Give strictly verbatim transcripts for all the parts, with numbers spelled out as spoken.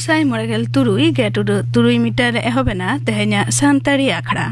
ᱥᱟᱭ ᱢᱚᱬᱮ ᱜᱮᱞ ᱛᱩᱨᱩᱭ ᱜᱮᱴ ᱩᱰᱟᱹᱜ ᱛᱩᱨᱩᱭ ᱢᱤᱴᱟᱨ ᱨᱮ ᱮᱦᱚᱵ ᱮᱱᱟ ᱛᱮᱦᱮᱧᱟᱜ ᱥᱟᱱᱛᱟᱲᱤ ᱟᱠᱷᱲᱟ᱾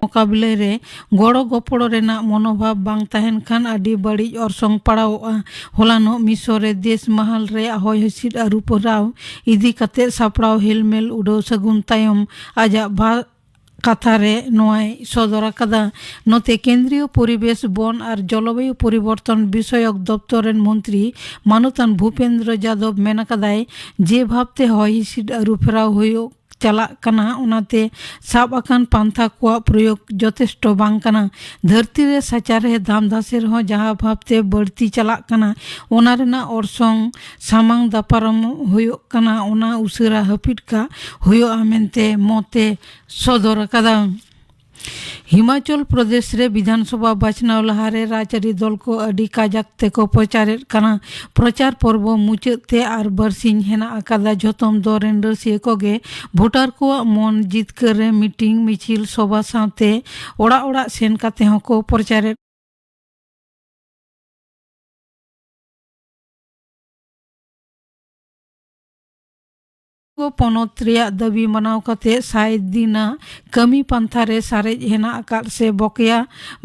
ᱢᱚᱠᱟᱵᱤᱞᱟᱹ ᱨᱮ ᱜᱚᱲᱚ ᱜᱚᱯᱚᱲᱚ ᱨᱮᱱᱟᱜ ᱢᱚᱱᱳᱵᱷᱟᱵ ᱵᱟᱝ ᱛᱟᱦᱮᱱ ᱠᱷᱟᱱ ᱟᱹᱰᱤ ᱵᱟᱹᱲᱤᱡ ᱚᱨᱥᱚᱝ ᱯᱟᱲᱟᱣᱚᱜᱼᱟ᱾ ᱦᱚᱞᱟᱱᱚᱜ ᱢᱤᱥᱚᱨ ᱨᱮ ᱫᱮᱥ ᱢᱟᱦᱟᱞ ᱨᱮ ᱦᱚᱭ ᱦᱤᱸᱥᱤᱫ ᱟᱹᱨᱩ ᱯᱷᱮᱨᱟᱣ ᱤᱫᱤ ᱠᱟᱛᱮ ᱥᱟᱯᱲᱟᱣ ᱦᱮᱞᱢᱮᱞ ᱩᱰᱟᱹᱣ ᱥᱟᱹᱜᱩᱱ ᱛᱟᱭᱚᱢ ᱟᱡᱟᱜ ᱵᱷᱟ-, ᱠᱟᱛᱷᱟ ᱨᱮ ᱱᱚᱣᱟᱭ ᱥᱚᱫᱚᱨ ᱟᱠᱟᱫᱟ᱾ ᱱᱚᱛᱮ ᱠᱮᱱᱫᱨᱤᱭᱚ ᱯᱚᱨᱤᱵᱮᱥ, ᱵᱚᱱ ᱟᱨ ᱡᱚᱞᱚᱵᱟᱭᱩ ᱯᱚᱨᱤᱵᱚᱨᱛᱚᱱ ᱵᱤᱥᱚᱭᱚᱠ ᱫᱚᱯᱛᱚᱨ ᱨᱮᱱ ᱢᱚᱱᱛᱨᱤ ᱢᱟᱱᱚᱛᱟᱱ ᱵᱷᱩᱯᱮᱱᱫᱨᱚ ᱡᱟᱫᱚᱵ ᱢᱮᱱ ᱟᱠᱟᱫᱟᱭ ᱡᱮ ᱵᱷᱟᱵᱽᱛᱮ ᱦᱚᱭ ᱦᱤᱸᱥᱤᱫ ᱟᱹᱨᱩ ᱯᱷᱮᱨᱟᱣ ᱦᱩᱭᱩᱜ ᱪᱟᱞᱟᱜ ᱠᱟᱱᱟ, ᱚᱱᱟᱛᱮ ᱥᱟᱵ ᱟᱠᱟᱱ ᱯᱟᱱᱛᱷᱟ ᱠᱚᱣᱟᱜ ᱯᱨᱚᱭᱳᱜᱽ ᱡᱚᱛᱷᱮᱥᱴᱚ ᱵᱟᱝ ᱠᱟᱱᱟ᱾ ᱫᱷᱟᱹᱨᱛᱤ ᱨᱮ ᱥᱟᱪᱟᱨᱦᱮ ᱫᱟᱢ ᱫᱷᱟᱥᱮ ᱨᱮᱦᱚᱸ ᱡᱟᱦᱟᱸ ᱵᱷᱟᱵᱽᱛᱮ ᱵᱟᱹᱲᱛᱤ ᱪᱟᱞᱟᱜ ᱠᱟᱱᱟ, ᱚᱱᱟ ᱨᱮᱱᱟᱜ ᱚᱨᱥᱚᱝ ᱥᱟᱢᱟᱝ ᱫᱟᱯᱨᱟᱢ ᱦᱩᱭᱩᱜ ᱠᱟᱱᱟ, ᱚᱱᱟ ᱩᱥᱟᱹᱨᱟ ᱦᱟᱹᱯᱤᱫ ᱠᱟᱜ ᱦᱩᱭᱩᱜᱼᱟ ᱢᱮᱱᱛᱮ ᱢᱚᱛᱮ ᱥᱚᱫᱚᱨ ᱟᱠᱟᱫᱟ᱾ ᱦᱤᱢᱟᱪᱚᱞ ᱯᱨᱚᱫᱮᱥ ᱨᱮ ᱵᱤᱫᱷᱟᱱ ᱥᱚᱵᱷᱟ ᱵᱟᱪᱷᱱᱟᱣ ᱞᱟᱦᱟᱨᱮ ᱨᱟᱡᱽᱟᱹᱨᱤ ᱫᱚᱞ ᱠᱚ ᱟᱹᱰᱤ ᱠᱟᱡᱟᱠ ᱛᱮᱠᱚ ᱯᱨᱚᱪᱟᱨᱮᱫ ᱠᱟᱱᱟ᱾ ᱯᱨᱚᱪᱟᱨ ᱯᱚᱨᱵᱚ ᱢᱩᱪᱟᱹᱫ ᱛᱮ ᱟᱨ ᱵᱟᱨᱥᱤᱧ ᱦᱮᱱᱟᱜ ᱟᱠᱟᱫᱟ᱾ ᱡᱷᱚᱛᱚᱢ ᱫᱚᱞ ᱨᱮᱱ ᱨᱟᱹᱥᱤᱭᱟᱹ ᱠᱚᱜᱮ ᱵᱷᱳᱴᱟᱨ ᱠᱚᱣᱟᱜ ᱢᱚᱱ ᱡᱤᱛᱠᱟᱹᱨ ᱨᱮ ᱢᱤᱴᱤᱝ, ᱢᱤᱪᱷᱤᱞ, ᱥᱚᱵᱷᱟ ᱥᱟᱶᱛᱮ ᱚᱲᱟᱜ ᱚᱲᱟᱜ ᱥᱮᱱ ᱠᱟᱛᱮ ᱦᱚᱸᱠᱚ ᱯᱨᱚᱪᱟᱨᱮᱫ ᱯᱚᱱᱚᱛ ᱨᱮᱭᱟᱜ ᱫᱟᱹᱵᱤ ᱢᱟᱱᱟᱣ ᱠᱟᱛᱮ ᱥᱟᱭ ᱫᱤᱱᱟᱜ ᱠᱟᱹᱢᱤ ᱯᱟᱱᱛᱷᱟ ᱨᱮ ᱥᱟᱨᱮᱡ ᱦᱮᱱᱟᱜ ᱟᱠᱟᱫ ᱥᱮ ᱵᱚᱠᱮᱭᱟ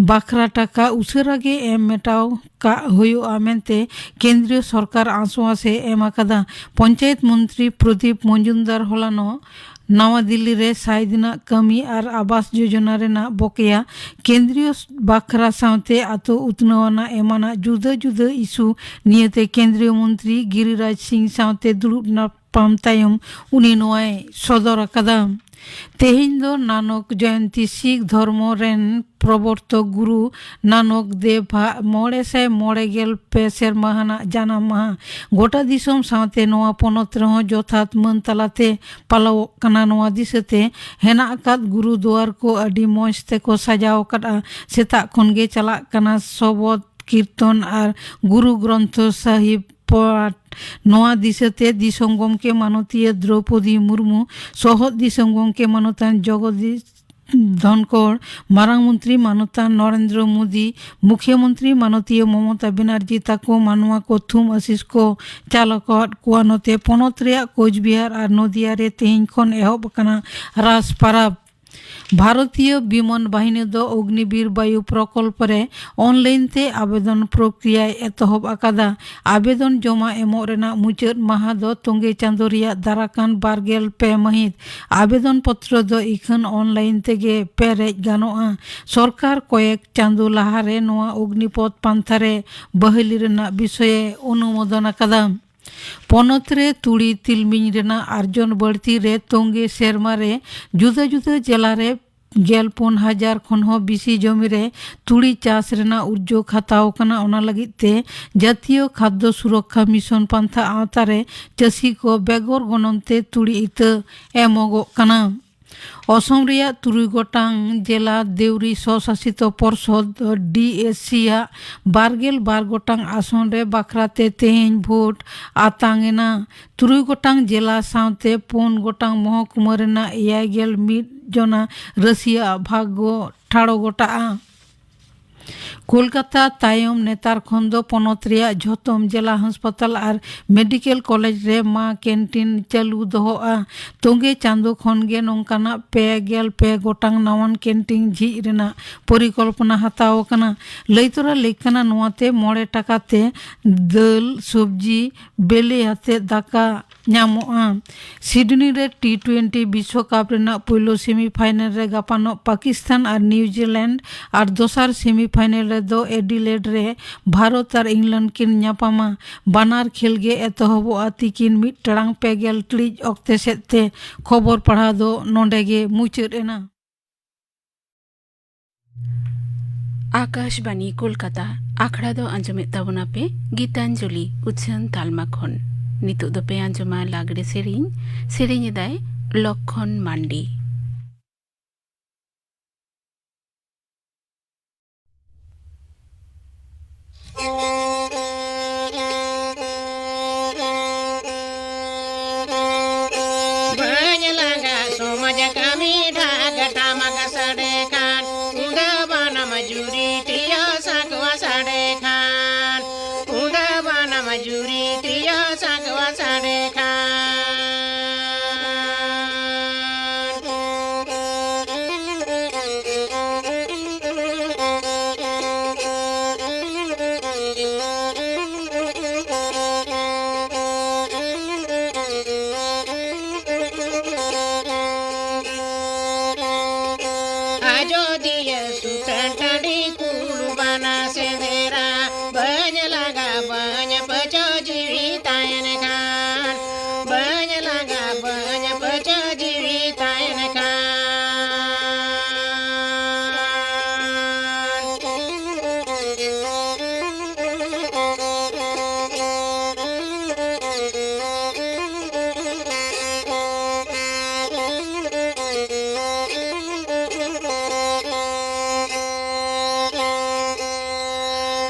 ᱵᱟᱠᱷᱨᱟ ᱴᱟᱠᱟ ᱩᱥᱟᱹᱨᱟ ᱜᱮ ᱮᱢ ᱢᱮᱴᱟᱣ ᱠᱟᱜ ᱦᱩᱭᱩᱜᱼᱟ ᱢᱮᱱᱛᱮ ᱠᱮᱱᱫᱨᱤᱭᱚ ᱥᱚᱨᱠᱟᱨ ᱟᱥᱣᱟᱥ ᱮ ᱮᱢ ᱟᱠᱟᱫᱟ᱾ ᱯᱚᱧᱪᱟᱭᱮᱛ ᱢᱚᱱᱛᱨᱤ ᱯᱨᱚᱫᱤᱯ ᱢᱚᱡᱩᱢᱫᱟᱨ ᱦᱚᱞᱟᱱᱚᱜ ᱱᱟᱣᱟ ᱫᱤᱞᱞᱤ ᱨᱮ ᱥᱟᱭ ᱫᱤᱱᱟᱜ ᱠᱟᱹᱢᱤ ᱟᱨ ᱟᱵᱟᱥ ᱡᱳᱡᱚᱱᱟ ᱨᱮᱱᱟᱜ ᱵᱚᱠᱮᱭᱟ ᱠᱮᱱᱫᱨᱤᱭᱚ ᱵᱟᱠᱷᱨᱟ ᱥᱟᱶᱛᱮ ᱟᱛᱳ ᱩᱛᱱᱟᱹᱣ ᱟᱱᱟᱜ ᱮᱢᱟᱱᱟᱜ ᱡᱩᱫᱟᱹ ᱡᱩᱫᱟᱹ ᱤᱥᱩ ᱱᱤᱭᱟᱹᱛᱮ ᱠᱮᱱᱫᱨᱤᱭᱚ ᱢᱚᱱᱛᱨᱤ ᱜᱤᱨᱤᱨᱟᱡᱽ ᱥᱤᱝ ᱥᱟᱶᱛᱮ ᱫᱩᱲᱩᱵ ᱧᱟᱯᱟᱢ ᱛᱟᱭᱚᱢ ᱩᱱᱤ ᱱᱚᱣᱟᱭ ᱥᱚᱫᱚᱨ ᱟᱠᱟᱫᱟ᱾ ᱛᱮᱦᱮᱧ ᱫᱚ ᱱᱟᱱᱚᱠ ᱡᱚᱭᱚᱱᱛᱤ᱾ ᱥᱤᱠᱷ ᱫᱷᱚᱨᱢᱚ ᱨᱮᱱ ᱯᱨᱚᱵᱚᱨᱛᱚᱠ ᱜᱩᱨᱩ ᱱᱟᱱᱚᱠ ᱫᱮᱵ ᱟᱜ ᱢᱚᱬᱮ ᱥᱟᱭ ᱢᱚᱬᱮ ᱜᱮᱞ ᱯᱮ ᱥᱮᱨᱢᱟ ᱦᱟᱱᱟᱜ ᱡᱟᱱᱟᱢ ᱢᱟᱦᱟ ᱜᱚᱴᱟ ᱫᱤᱥᱚᱢ ᱥᱟᱶᱛᱮ ᱱᱚᱣᱟ ᱯᱚᱱᱚᱛ ᱨᱮᱦᱚᱸ ᱡᱚᱛᱷᱟᱛ ᱢᱟᱹᱱ ᱛᱟᱞᱟᱛᱮ ᱯᱟᱞᱟᱣᱚᱜ ᱠᱟᱱᱟ᱾ ᱱᱚᱣᱟ ᱫᱤᱥᱟᱹᱛᱮ ᱦᱮᱱᱟᱜ ᱟᱠᱟᱫ ᱜᱩᱨᱩ ᱫᱩᱣᱟᱨ ᱠᱚ ᱟᱹᱰᱤ ᱢᱚᱸᱡᱽ ᱛᱮᱠᱚ ᱥᱟᱡᱟᱣ ᱟᱠᱟᱫᱼᱟ᱾ ᱥᱮᱛᱟᱜ ᱠᱷᱚᱱ ᱜᱮ ᱪᱟᱞᱟᱜ ᱠᱟᱱᱟ ᱥᱚᱵᱚᱫ ᱠᱤᱨᱛᱚᱱ ᱟᱨ ᱜᱩᱨᱩ ᱜᱨᱚᱱᱛᱷᱚ ᱥᱟᱦᱤᱵ ᱯᱟᱴ᱾ ᱱᱚᱣᱟ ᱫᱤᱥᱟᱹᱛᱮ ᱫᱤᱥᱚᱢ ᱜᱚᱢᱠᱮ ᱢᱟᱱᱚᱛᱤᱭᱟᱹ ᱫᱨᱚᱣᱯᱚᱫᱤ ᱢᱩᱨᱢᱩ, ᱥᱚᱦᱚᱫ ᱫᱤᱥᱚᱢ ᱜᱚᱢᱠᱮ ᱢᱟᱱᱚᱛᱟᱱ ᱡᱚᱜᱚᱫᱤᱥ ᱫᱷᱚᱱᱠᱚᱲ, ᱢᱟᱨᱟᱝ ᱢᱚᱱᱛᱨᱤ ᱢᱟᱱᱚᱛᱟᱱ ᱱᱚᱨᱮᱱᱫᱨᱚ ᱢᱳᱫᱤ, ᱢᱩᱠᱷᱭᱟᱹ ᱢᱚᱱᱛᱨᱤ ᱢᱟᱱᱚᱛᱤᱭᱟᱹ ᱢᱚᱢᱚᱛᱟ ᱵᱮᱱᱟᱨᱡᱤ ᱛᱟᱠᱚ ᱢᱟᱱᱣᱟ ᱠᱚ ᱛᱷᱩᱢ ᱟᱥᱤᱥ ᱠᱚ ᱪᱟᱞ ᱟᱠᱟᱫ ᱠᱚᱣᱟ᱾ ᱱᱚᱛᱮ ᱯᱚᱱᱚᱛ ᱨᱮᱭᱟᱜ ᱠᱳᱪᱵᱤᱦᱟᱨ ᱟᱨ ᱱᱚᱫᱤᱭᱟ ᱨᱮ ᱛᱮᱦᱮᱧ ᱠᱷᱚᱱ ᱮᱦᱚᱵ ᱟᱠᱟᱱᱟ ᱨᱟᱥ ᱯᱟᱨᱟᱵᱽ᱾ ᱵᱷᱟᱨᱚᱛᱤᱭᱚ ᱵᱤᱢᱟᱱ ᱵᱟᱦᱤᱱᱤ ᱫᱚ ᱚᱜᱱᱤᱵᱤᱨ ᱵᱟᱭᱩ ᱯᱨᱚᱠᱚᱞᱯ ᱨᱮ ᱚᱱᱞᱟᱭᱤᱱ ᱛᱮ ᱟᱵᱮᱫᱚᱱ ᱯᱨᱚᱠᱨᱤᱭᱟᱭ ᱮᱛᱚᱦᱚᱵ ᱟᱠᱟᱫᱟ᱾ ᱟᱵᱮᱫᱚᱱ ᱡᱚᱢᱟ ᱮᱢᱚᱜ ᱨᱮᱱᱟᱜ ᱢᱩᱪᱟᱹᱫ ᱢᱟᱦᱟ ᱫᱚ ᱛᱚᱸᱜᱮ ᱪᱟᱸᱫᱚ ᱨᱮᱭᱟᱜ ᱫᱟᱨᱟᱠᱟᱱ ᱵᱟᱨᱜᱮᱞ ᱯᱮ ᱢᱟᱹᱦᱤᱛ᱾ ᱟᱵᱮᱫᱚᱱ ᱯᱚᱛᱨᱚ ᱫᱚ ᱤᱠᱷᱟᱹᱱ ᱚᱱᱞᱟᱭᱤᱱ ᱛᱮᱜᱮ ᱯᱮᱨᱮᱡ ᱜᱟᱱᱚᱜᱼᱟ᱾ ᱥᱚᱨᱠᱟᱨ ᱠᱚᱭᱮᱠ ᱪᱟᱸᱫᱚ ᱞᱟᱦᱟᱨᱮ ᱱᱚᱣᱟ ᱚᱜᱱᱤᱯᱚᱛᱷ ᱯᱟᱱᱛᱷᱟ ᱨᱮ ᱵᱟᱹᱦᱞᱤ ᱨᱮᱱᱟᱜ ᱵᱤᱥᱚᱭᱮ ᱚᱱᱩᱢᱳᱫᱚᱱ ᱟᱠᱟᱫᱟ᱾ ᱯᱚᱱᱚᱛ ᱨᱮ ᱛᱩᱲᱤ ᱛᱤᱞᱢᱤᱧ ᱨᱮᱱᱟᱜ ᱟᱨᱡᱚᱱ ᱵᱟᱹᱲᱛᱤ ᱨᱮ ᱛᱚᱸᱜᱮ ᱥᱮᱨᱢᱟ ᱨᱮ ᱡᱩᱫᱟᱹ ᱡᱩᱫᱟᱹ ᱡᱮᱞᱟ ᱨᱮ ᱜᱮᱞ ᱯᱩᱱ ᱦᱟᱡᱟᱨ ᱠᱷᱚᱱ ᱦᱚᱸ ᱵᱤᱥᱤ ᱡᱚᱢᱤ ᱨᱮ ᱛᱩᱲᱤ ᱪᱟᱥ ᱨᱮᱱᱟᱜ ᱩᱫᱽᱡᱳᱜᱽ ᱦᱟᱛᱟᱣ ᱟᱠᱟᱱᱟ᱾ ᱚᱱᱟ ᱞᱟᱹᱜᱤᱫ ᱛᱮ ᱡᱟᱹᱛᱤᱭᱚ ᱠᱷᱟᱫᱽᱫᱚ ᱥᱩᱨᱚᱠᱠᱷᱟ ᱢᱤᱥᱚᱱ ᱯᱟᱱᱛᱷᱟ ᱟᱣᱛᱟ ᱨᱮ ᱪᱟᱹᱥᱤ ᱠᱚ ᱵᱮᱜᱚᱨ ᱜᱚᱱᱚᱝ ᱛᱮ ᱛᱩᱲᱤ ᱤᱛᱟᱹ ᱮᱢᱚᱜᱚᱜ ᱠᱟᱱᱟ᱾ ᱚᱥᱚᱢ ᱨᱮᱭᱟᱜ ᱛᱩᱨᱩᱭ ᱜᱚᱴᱟᱝ ᱡᱮᱞᱟ ᱫᱮᱣᱨᱤ ᱥᱚᱥᱟᱥᱤᱛᱚ ᱯᱚᱨᱥᱚᱫ, ᱰᱤ ᱮᱥ ᱥᱤ, ᱟᱜ ᱵᱟᱨᱜᱮᱞ ᱵᱟᱨ ᱜᱚᱴᱟᱝ ᱟᱥᱚᱱ ᱨᱮ ᱵᱟᱠᱷᱨᱟ ᱛᱮ ᱛᱮᱦᱮᱧ ᱵᱷᱳᱴ ᱟᱛᱟᱝ ᱮᱱᱟ᱾ ᱛᱩᱨᱩᱭ ᱜᱚᱴᱟᱝ ᱡᱮᱞᱟ ᱥᱟᱶᱛᱮ ᱯᱩᱱ ᱜᱚᱴᱟᱝ ᱢᱚᱦᱚᱠᱩᱢᱟᱹ ᱨᱮᱱᱟᱜ ᱮᱭᱟᱭ ᱜᱮᱞ ᱢᱤᱫ ᱡᱚᱱᱟ ᱨᱟᱹᱥᱤᱭᱟᱹ ᱟᱜ ᱵᱷᱟᱜᱽᱜᱚ ᱴᱷᱟᱲᱚ ᱜᱚᱴᱟᱜᱼᱟ᱾ ᱠᱳᱞᱠᱟᱛᱟ ᱛᱟᱭᱚᱢ ᱱᱮᱛᱟᱨ ᱠᱷᱚᱱ ᱫᱚ ᱯᱚᱱᱚᱛ ᱨᱮᱭᱟᱜ ᱡᱷᱚᱛᱚᱢ ᱡᱮᱞᱟ ᱦᱟᱥᱯᱟᱛᱟᱞ ᱟᱨ ᱢᱮᱰᱤᱠᱮᱞ ᱠᱚᱞᱮᱡᱽ ᱨᱮ ᱢᱟ ᱠᱮᱱᱴᱤᱱ ᱪᱟᱹᱞᱩ ᱫᱚᱦᱚᱜᱼᱟ᱾ ᱛᱚᱸᱜᱮ ᱪᱟᱸᱫᱚ ᱠᱷᱚᱱ ᱜᱮ ᱱᱚᱝᱠᱟᱱᱟᱜ ᱯᱮ ᱜᱮᱞ ᱯᱮ ᱜᱚᱴᱟᱝ ᱱᱟᱣᱟᱱ ᱠᱮᱱᱴᱤᱱ ᱡᱷᱤᱡ ᱨᱮᱱᱟᱜ ᱯᱚᱨᱤᱠᱚᱞᱯᱚᱱᱟ ᱦᱟᱛᱟᱣ ᱟᱠᱟᱱᱟ᱾ ᱞᱟᱹᱭ ᱛᱚᱨᱟ ᱞᱮᱠ ᱠᱟᱱᱟ, ᱱᱚᱣᱟᱛᱮ ᱢᱚᱬᱮ ᱴᱟᱠᱟ ᱛᱮ ᱫᱟᱹᱞ, ᱥᱚᱵᱽᱡᱤ, ᱵᱮᱞᱮ ᱟᱛᱮ ᱫᱟᱠᱟ ᱧᱟᱢᱚᱜᱼᱟ᱾ ᱥᱤᱰᱱᱤ ᱨᱮ ᱴᱤ ᱴᱩᱭᱮᱱᱴᱤ ᱵᱤᱥᱣᱚᱠᱟᱯ ᱨᱮᱱᱟᱜ ᱯᱩᱭᱞᱩ ᱥᱮᱢᱤᱯᱷᱟᱭᱱᱮᱞ ᱨᱮ ᱜᱟᱯᱟᱱᱚᱜ ᱯᱟᱠᱤᱥᱛᱟᱱ ᱟᱨ ᱱᱤᱣᱡᱤᱞᱮᱱᱰ ᱟᱨ ᱫᱚᱥᱟᱨ ᱥᱮᱢᱤᱯᱷᱟᱭᱱᱮᱞ ᱨᱮᱫᱚ ᱮᱰᱤᱞᱮᱰ ᱨᱮ ᱵᱷᱟᱨᱚᱛ ᱟᱨ ᱤᱝᱞᱮᱱᱰ ᱠᱤᱱ ᱧᱟᱯᱟᱢᱟ᱾ ᱵᱟᱱᱟᱨ ᱠᱷᱮᱞ ᱜᱮ ᱮᱛᱚᱦᱚᱵᱚᱜᱼᱟ ᱛᱤᱠᱤᱱ ᱢᱤᱫ ᱴᱟᱲᱟᱝ ᱯᱮ ᱜᱮᱞ ᱴᱤᱲᱤᱡ ᱚᱠᱛᱮ ᱥᱮᱫ ᱛᱮ᱾ ᱠᱷᱚᱵᱚᱨ ᱯᱟᱲᱦᱟᱣ ᱫᱚ ᱱᱚᱰᱮ ᱜᱮ ᱢᱩᱪᱟᱹᱫ ᱮᱱᱟ᱾ ᱟᱠᱟᱥᱵᱟᱱᱤ ᱠᱳᱞᱠᱟᱛᱟ᱾ ᱟᱠᱷᱲᱟ ᱫᱚ ᱟᱸᱡᱚᱢᱮᱫ ᱛᱟᱵᱚᱱᱟᱯᱮ ᱜᱤᱛᱟᱧᱡᱚᱞᱤ ᱩᱪᱷᱟᱹᱱ ᱛᱟᱞᱢᱟ ᱠᱷᱚᱱ᱾ ᱱᱤᱛᱚᱜ ᱫᱚᱯᱮ ᱟᱸᱡᱚᱢᱟ ᱞᱟᱜᱽᱲᱮ ᱥᱮᱨᱮᱧ᱾ ᱥᱮᱨᱮᱧ ᱮᱫᱟᱭ ᱞᱚᱠᱠᱷᱚᱱ ᱢᱟᱱᱰᱤ᱾ ᱠᱟᱹᱢᱤ ᱰᱷᱟᱠ ᱴᱟᱢᱟᱠ ᱥᱟᱰᱮ ᱠᱷᱟᱱ, ᱠᱩᱸᱫᱟᱹ ᱵᱟᱱᱟᱢ ᱡᱩᱨᱤ ᱛᱤᱨᱭᱳ ᱥᱟᱠᱣᱟ ᱥᱟᱰᱮ ᱠᱷᱟᱱ, ᱠᱩᱸᱫᱟᱹ ᱵᱟᱱᱟᱢ ᱡᱩᱨᱤ ᱛᱤᱨᱭᱳ ᱥᱟᱠᱣᱟ ᱥᱟᱰᱮ ᱠᱷᱟᱱ᱾ ᱟᱡᱚᱫᱤᱭᱟᱹ ᱥᱩᱛᱟᱹᱱ ᱴᱟᱺᱰᱤ ᱠᱩᱞᱩ ᱵᱟᱱᱟ ᱥᱮᱸᱫᱽᱨᱟ, ᱵᱟᱹᱧ ᱞᱟᱸᱜᱟ ᱵᱟᱹᱧ ᱯᱟᱹᱪᱟᱹ ᱡᱤᱣᱤ ᱛᱟᱦᱮᱱ ᱠᱷᱟᱱ, ᱵᱟᱹᱧ ᱞᱟᱸᱜᱟ ᱵᱟᱹᱧ ᱯᱟᱹᱪᱟᱹ ᱡᱤᱣᱤ ᱛᱟᱦᱮᱱ ᱠᱷᱟᱱ᱾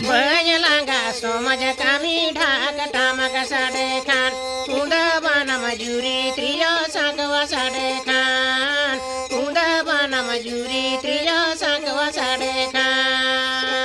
ᱵᱟᱹᱧ ᱞᱟᱸᱜᱟ ᱥᱚᱢᱟᱡᱽ ᱠᱟᱹᱢᱤ ᱰᱷᱟᱠ ᱴᱟᱢᱟᱠ ᱥᱟᱰᱮ ᱠᱷᱟᱱ, ᱠᱩᱸᱫᱟᱹ ᱵᱟᱱᱟᱢ ᱡᱩᱨᱤ ᱛᱤᱨᱭᱳ ᱥᱟᱠᱣᱟ ᱥᱟᱰᱮ ᱠᱷᱟᱱ, ᱠᱩᱸᱫᱟᱹ ᱵᱟᱱᱟᱢ ᱡᱩᱨᱤ ᱛᱤᱨᱭᱳ ᱥᱟᱠᱣᱟ ᱥᱟᱰᱮ ᱠᱷᱟᱱ᱾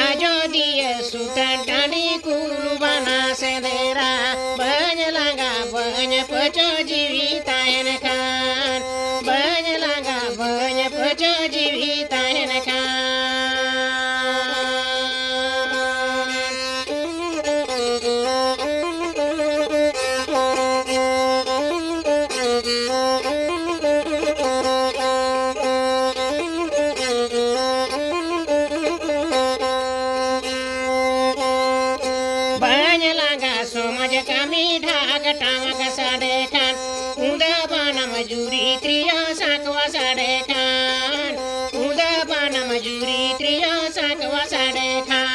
ᱟᱡᱚᱫᱤᱭᱟᱹ ᱥᱩᱛᱟᱹᱱ ᱴᱟᱺᱰᱤ ᱠᱩᱞᱩ ᱵᱟᱱᱟ ᱥᱮᱸᱫᱽᱨᱟ, ᱵᱟᱹᱧ ᱞᱟᱸᱜᱟ ᱵᱟᱹᱧ ᱯᱟᱹᱪᱟᱹ ᱡᱤᱣᱤ ᱛᱟᱦᱮᱱ ᱠᱷᱟᱱ, ᱵᱟᱹᱧ ᱞᱟᱸᱜᱟ ᱵᱟᱹᱧ ᱯᱟᱹᱪᱟᱹ ᱡᱤᱣᱤ ᱛᱟᱦᱮᱱ ᱠᱷᱟᱱ᱾ ᱵᱟᱹᱧ ᱞᱟᱸᱜᱟ ᱥᱚᱢᱟᱡᱽ ᱠᱟᱹᱢᱤ ᱰᱷᱟᱠ ᱴᱟᱢᱟᱠ ᱥᱟᱰᱮ ᱠᱷᱟᱱ, ᱠᱩᱸᱫᱟᱹ ᱵᱟᱱᱟᱢ ᱡᱩᱨᱤ ᱛᱤᱨᱭᱳ ᱥᱟᱠᱣᱟ ᱥᱟᱰᱮ ᱠᱷᱟᱱ, ᱠᱩᱸᱫᱟᱹ ᱵᱟᱱᱟᱢ ᱡᱩᱨᱤ ᱛᱤᱨᱭᱳ ᱥᱟᱠᱣᱟ ᱥᱟᱰᱮ ᱠᱷᱟᱱ᱾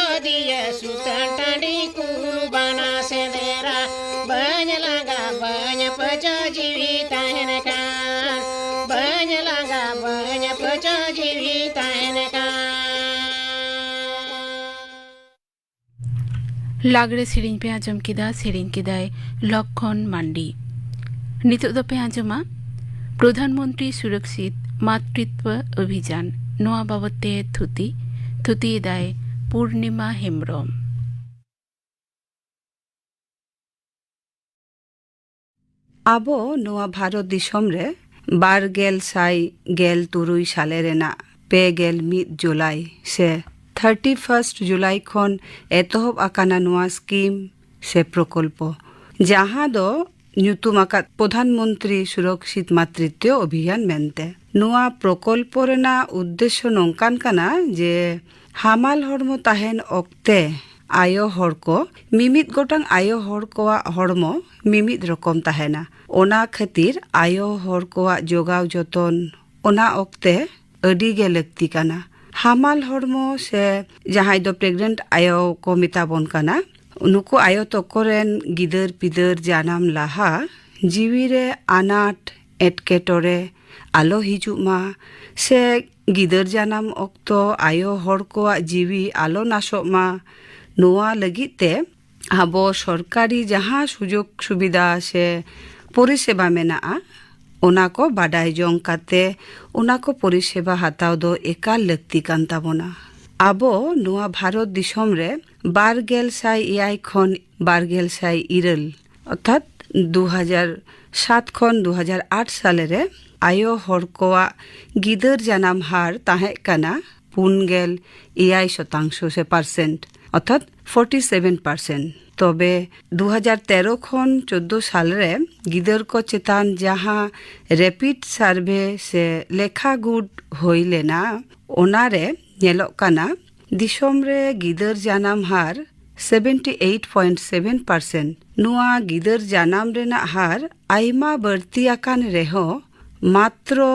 ᱟᱡᱚᱫᱤᱭᱟᱹ ᱥᱩᱛᱟᱹᱱ ᱴᱟᱺᱰᱤ ᱠᱩᱞ ᱵᱟᱱᱟ ᱥᱮᱸᱫᱽᱨᱟ, ᱵᱟᱹᱧ ᱞᱟᱸᱜᱟ ᱵᱟᱹᱧ ᱯᱟᱹᱪᱟᱹ ᱡᱤᱣᱤ ᱛᱟᱦᱮᱱ ᱠᱷᱟᱱ, ᱵᱟᱹᱧ ᱞᱟᱸᱜᱟ ᱵᱟᱹᱧ ᱯᱟᱹᱪᱟᱹ ᱡᱤᱣᱤ ᱛᱟᱦᱮᱱ ᱠᱷᱟᱱ᱾ ᱞᱟᱜᱽᱲᱮ ᱥᱮᱨᱮᱧ ᱯᱮ ᱟᱸᱡᱚᱢ ᱠᱮᱫᱟ, ᱥᱮᱨᱮᱧ ᱠᱮᱫᱟᱭ ᱞᱚᱠᱠᱷᱚᱱ ᱢᱟᱱᱰᱤ᱾ ᱱᱤᱛᱚᱜ ᱫᱚᱯᱮ ᱟᱸᱡᱚᱢᱟ ᱯᱨᱚᱫᱷᱟᱱ ᱢᱚᱱᱛᱨᱤ ᱥᱩᱨᱚᱠᱥᱤᱛ ᱢᱟᱛᱨᱤᱛᱵᱚ ᱚᱵᱷᱤᱡᱟᱱ, ᱱᱚᱣᱟ ᱵᱟᱵᱚᱛ ᱛᱮ ᱛᱷᱩᱛᱤ, ᱛᱷᱩᱛᱤᱭᱮᱫᱟᱭ ᱯᱩᱨᱱᱤᱢᱟ ᱦᱮᱢᱵᱽᱨᱚᱢ᱾ ᱟᱵᱚ ᱱᱚᱣᱟ ᱵᱷᱟᱨᱚᱛ ᱫᱤᱥᱚᱢ ᱨᱮ ᱵᱟᱨ ᱜᱮᱞ ᱥᱟᱭ ᱜᱮᱞ ᱛᱩᱨᱩᱭ ᱥᱟᱞᱮ ᱨᱮᱱᱟᱜ ᱯᱮ ᱜᱮᱞ ᱢᱤᱫ ᱡᱩᱞᱟᱭ ᱥᱮ ᱛᱷᱟᱨᱴᱤ ᱯᱷᱟᱨᱥᱴ ᱡᱩᱞᱟᱭ ᱠᱷᱚᱱ ᱮᱛᱚᱦᱚᱵ ᱟᱠᱟᱱᱟ ᱱᱚᱣᱟ ᱥᱠᱤᱢ ᱥᱮ ᱯᱨᱚᱠᱚᱞᱯᱚ, ᱡᱟᱦᱟᱸ ᱫᱚ ᱧᱩᱛᱩᱢ ᱟᱠᱟᱫ ᱯᱨᱚᱫᱷᱟᱱ ᱢᱚᱱᱛᱨᱤ ᱥᱩᱨᱚᱠᱥᱤᱛ ᱢᱟᱛᱨᱤᱛᱣᱚ ᱚᱵᱷᱤᱭᱟᱱ ᱢᱮᱱᱛᱮ᱾ ᱱᱚᱣᱟ ᱯᱨᱚᱠᱚᱞᱯᱚ ᱨᱮᱱᱟᱜ ᱩᱫᱽᱫᱮᱥᱥᱚ ᱱᱚᱝᱠᱟᱱ ᱠᱟᱱᱟ ᱡᱮ ᱦᱟᱢᱟᱞ ᱦᱚᱲᱢᱚ ᱛᱟᱦᱮᱱ ᱚᱠᱛᱮ ᱟᱭᱳ ᱦᱚᱲ ᱠᱚ, ᱢᱤᱢᱤᱫ ᱜᱚᱴᱟᱝ ᱟᱭᱳ ᱦᱚᱲ ᱠᱚᱣᱟᱜ ᱦᱚᱲᱢᱚ ᱢᱤᱢᱤᱫ ᱨᱚᱠᱚᱢ ᱛᱟᱦᱮᱱᱟ᱾ ᱚᱱᱟ ᱠᱷᱟᱹᱛᱤᱨ ᱟᱭᱳ ᱦᱚᱲ ᱠᱚᱣᱟᱜ ᱡᱚᱜᱟᱣ ᱡᱚᱛᱚᱱ ᱚᱱᱟ ᱚᱠᱛᱮ ᱟᱹᱰᱤ ᱜᱮ ᱞᱟᱹᱠᱛᱤ ᱠᱟᱱᱟ᱾ ᱦᱟᱢᱟᱞ ᱦᱚᱲᱢᱚ ᱥᱮ ᱡᱟᱦᱟᱸᱭ ᱫᱚ ᱯᱨᱮᱜᱱᱮᱱᱴ ᱟᱭᱳ ᱠᱚ ᱢᱮᱛᱟ ᱵᱚᱱ ᱠᱟᱱᱟ, ᱱᱩᱠᱩ ᱟᱭᱳ ᱛᱟᱠᱚ ᱨᱮᱱ ᱜᱤᱫᱟᱹᱨ ᱯᱤᱫᱟᱹᱨ ᱡᱟᱱᱟᱢ ᱞᱟᱦᱟ ᱡᱤᱣᱤ ᱨᱮ ᱟᱱᱟᱴ ᱮᱴᱠᱮᱴᱚᱬᱮ ᱟᱞᱚ ᱦᱤᱡᱩᱜ ᱢᱟ, ᱥᱮ ᱜᱤᱫᱟᱹᱨ ᱡᱟᱱᱟᱢ ᱚᱠᱛᱚ ᱟᱭᱳ ᱦᱚᱲ ᱠᱚᱣᱟᱜ ᱡᱤᱣᱤ ᱟᱞᱚ ᱱᱟᱥᱚᱜ ᱢᱟ, ᱱᱚᱣᱟ ᱞᱟᱹᱜᱤᱫ ᱛᱮ ᱟᱵᱚ ᱥᱚᱨᱠᱟᱨᱤ ᱡᱟᱦᱟᱸ ᱥᱩᱡᱳᱜᱽ ᱥᱩᱵᱤᱫᱷᱟ ᱥᱮ ᱯᱚᱨᱤᱥᱮᱵᱟ ᱢᱮᱱᱟᱜᱼᱟ, ᱚᱱᱟ ᱠᱚ ᱵᱟᱰᱟᱭ ᱡᱚᱝ ᱠᱟᱛᱮ ᱚᱱᱟ ᱠᱚ ᱯᱚᱨᱤᱥᱮᱵᱟ ᱦᱟᱛᱟᱣ ᱫᱚ ᱮᱠᱟᱞ ᱞᱟᱹᱠᱛᱤ ᱠᱟᱱ ᱛᱟᱵᱚᱱᱟ᱾ ᱟᱵᱚ ᱱᱚᱣᱟ ᱵᱷᱟᱨᱚᱛ ᱫᱤᱥᱚᱢ ᱨᱮ ᱵᱟᱨ ᱜᱮᱞ ᱥᱟᱭ ᱮᱭᱟᱭ ᱠᱷᱚᱱ ᱵᱟᱨ ᱜᱮᱞ ᱥᱟᱭ ᱤᱨᱟᱹᱞ, ᱚᱨᱛᱷᱟᱛ ᱫᱩ ᱦᱟᱡᱟᱨ ᱥᱟᱛ ᱠᱷᱚᱱ ᱫᱩ ᱦᱟᱡᱟᱨ ᱟᱴ ᱥᱟᱞᱮ ᱨᱮ ᱟᱭᱳ ᱦᱚᱲ ᱠᱚᱣᱟᱜ ᱜᱤᱫᱟᱹᱨ ᱡᱟᱱᱟᱢ ᱦᱟᱨ ᱛᱟᱦᱮᱸ ᱠᱟᱱᱟ ᱯᱩᱱ ᱜᱮᱞ ᱮᱭᱟᱭ ᱥᱚᱛᱟᱝᱥᱚ ᱥᱮ ᱯᱟᱨᱥᱮᱱᱴ, ᱚᱨᱛᱷᱟᱛ ᱯᱷᱳᱨᱴᱤ ᱥᱮᱵᱷᱮᱱ ᱯᱟᱨᱥᱮᱱᱴ᱾ ᱛᱚᱵᱮ ᱫᱩ ᱦᱟᱡᱟᱨ ᱛᱮᱨᱚ ᱠᱷᱚᱱ ᱪᱳᱫᱽᱫᱳ ᱥᱟᱞ ᱨᱮ ᱜᱤᱫᱟᱹᱨ ᱠᱚ ᱪᱮᱛᱟᱱ ᱡᱟᱦᱟᱸ ᱨᱮᱯᱤᱰ ᱥᱟᱨᱵᱷᱮ ᱥᱮ ᱞᱮᱠᱷᱟ ᱜᱩᱴ ᱦᱩᱭ ᱞᱮᱱᱟ, ᱚᱱᱟ ᱨᱮ ᱧᱮᱞᱚᱜ ᱠᱟᱱᱟ ᱫᱤᱥᱚᱢ ᱨᱮ ᱜᱤᱫᱟᱹᱨ ᱡᱟᱱᱟᱢ ᱦᱟᱨ seventy eight point seven percent. ᱱᱚᱣᱟ ᱜᱤᱫᱟᱹᱨ ᱡᱟᱱᱟᱢ ᱨᱮᱱᱟᱜ ᱦᱟᱨ ᱟᱭᱢᱟ ᱵᱟᱹᱲᱛᱤ ᱟᱠᱟᱱ ᱨᱮᱦᱚᱸ ᱢᱟᱛᱨᱚ